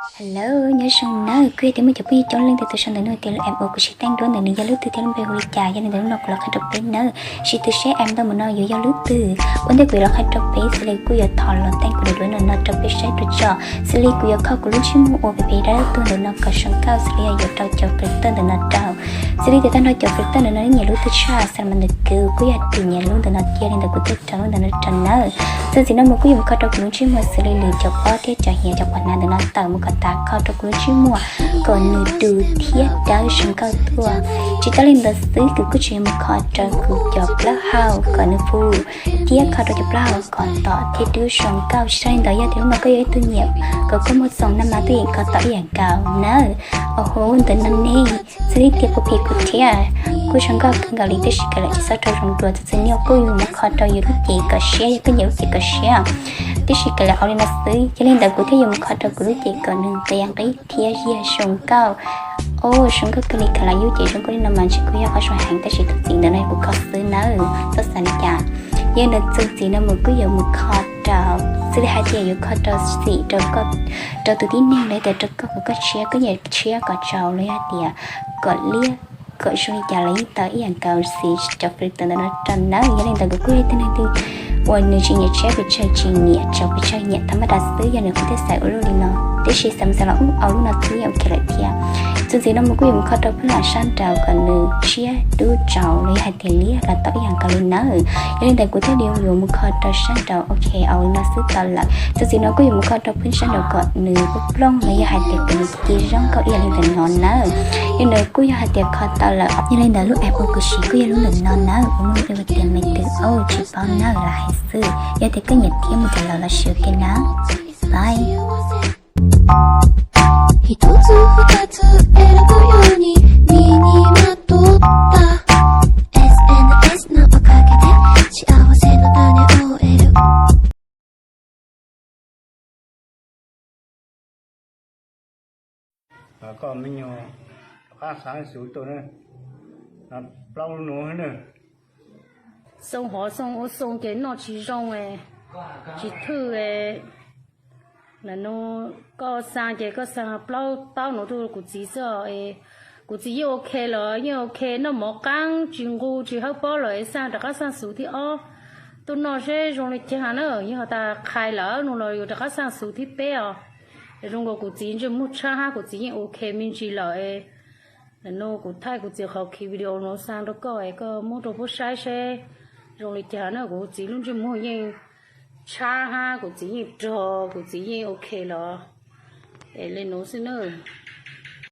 Hello, nyob zoo nawb, kuv yog tias muaj cov phooj ywg coob leej ntau tus sau ntawm no tias lub app uas kuv siv teeb duab ntawm nws yog lub twg thiab lub npe hu li cas, yog li ntawd hnub no kuv los qhia rau peb nawb. Siv twv seb app ntawm no yuav yog lub twg. Ua ntej kuv yuav los qhia rau peb, xws li kuj yuav thov los teeb kuv daim duab ntawm no rau peb saib rau tso. Xws li kuv yuav kho kuv lub ntsej muag ua pem pem dab tuag ntawm no kom zoo nkauj, xws li yog yuav rau cov filter ntawm no rau. Xws li tias tag nrho cov filter ntawm no nyiam lub twg tshaj, xws li mas ntawm kuv kuj yog tus nyiam lub ntawm no, cia li ntawm kuv thiaj rau lub ntawm no rau nawb. Txuas ntxiv no mus kuj yuav mus kho rau kuv lub ntsej muag xws li lwm cov pob thiab cov hiav cov qhov hnav ntawm no tawm mus kom tas, kho rau kuv lub ntsej muag kom nws du thiab dawb zoo nkauj tuaj. Tsis tas li ntawd xwb, kuv kuj tseem yuav mus kho rau kuv cov plaub hau kom nws phu, thiab kho rau cov plaub hau kom tom thiab dub zoo nkauj. Tsis tas li ntawd, yog tias hnub no koj yog ib tug nyiam kom koj muag txoos na mas tuaj yeem kho tom ib yam nkaus nawb. Au hov, ntawm no ne, xws li tias puas phim kuv thiab, kuj zoo nkauj kawg nkaus li, tab sis kawg lawm tsis txhob rau zoo dua. Txuas ntxiv no kuj yuav mus kho rau yus lub cev kom siab, yog koj nyiam lub cev kom siab, tab sis kawg lawm au li no xwb. Yog li ntawd kuv thiaj yuav mus kho rau kuv lub cev kom nws qias nqi thiab yog zoo nkauj. Au, zoo nkauj kawg li, khaws los yus cev zoo nkauj li no mas ntshe kuj yog qhov zoo heev, tab sis txuas ntxiv ntawm no kuv kho xwb nawb, txhob xav li cas. Yog li ntawd txuas ntxiv no mus kuj yuav mus kho rau, xws li hais tias yuav kho rau xim rau koj, rau tus tib neeg los yog tias rau koj kom koj tshiab, koj nyiam tshiab kom tsaus los yog hais tias kom liab kom zoo li cas los yeej tau ib yam nkaus, siv cov filter ntawm no rau nawb. Yog li ntawd kuv kuj yog ib tug neeg twg uas nws tsis nyiam tshiab pes tsawg, tsis nyiam tsaus pes tsawg, nyiam tham ma das xwb, yog nws kuj thiaj xaiv ua luaj li no. Tab sis xav mus xav los ub, au lub no twb yeej ok lawm thiab. Txuas ntxiv no mus kuj yuav mus kho rau phwj lam sab nraud kom nws tshiab dub tsaus los yog hais tias liab los tau ib yam nkaus li nawb. Yog li ntawd kuv thiaj li yuav mus kho rau sab nraud, ok, au li no xwb tau lawm. Txuas ntxiv no kuj yuav mus kho rau phwj sab nraud kom nws plooj plooj los yog hais tias kom nws ci zoo nkauj ib yam li ntawm no nawb. Yog li ntawd kuj yog hais tias kho tau lawm. Yog li ntawd lub app uas kuv siv kuj yog lub ntawm no nawb, kuv muaj lub npe hu tias me twm au tsis paub nawb, lam hais xwb. Yog tias koj nyiam thiab mus rau lawm los siv ok nawb. Bye. Koj me nyuam, rov qab xav xus tuaj na, plaub lub nuav na. Xoo hov xoo ua xoo ces noj tsis zoo, tsis thwj. Lam nug koj xaa ces koj xaa plaub taub nuav tuaj kuv txiv xwb. Kuv txiv yeej ok lawm, yeej ok, noj mov qaab tsis nqus tsis hawb pob lawm es xaa rov qab xaa xus thib ob tuaj noj seb zoo li caag na. Yeej has tas qhais lawm no los yuav rov qab xaa xus thib peb os. Zoo nkaus kuv txiv ntsej muag tshab hab, kuv txiv yeej ok me ntsis lawm. Lam nug kuv thaij kuv txiv qhov khiv video nuav xaa rau koj es koj muab rau puab saib seb zoo li caag na. Kuv txiv lub ntsej muag yeej tshab hab, kuv txiv yeej rog, kuv txiv yeej ok lawm. Es le nuav xwb nawb.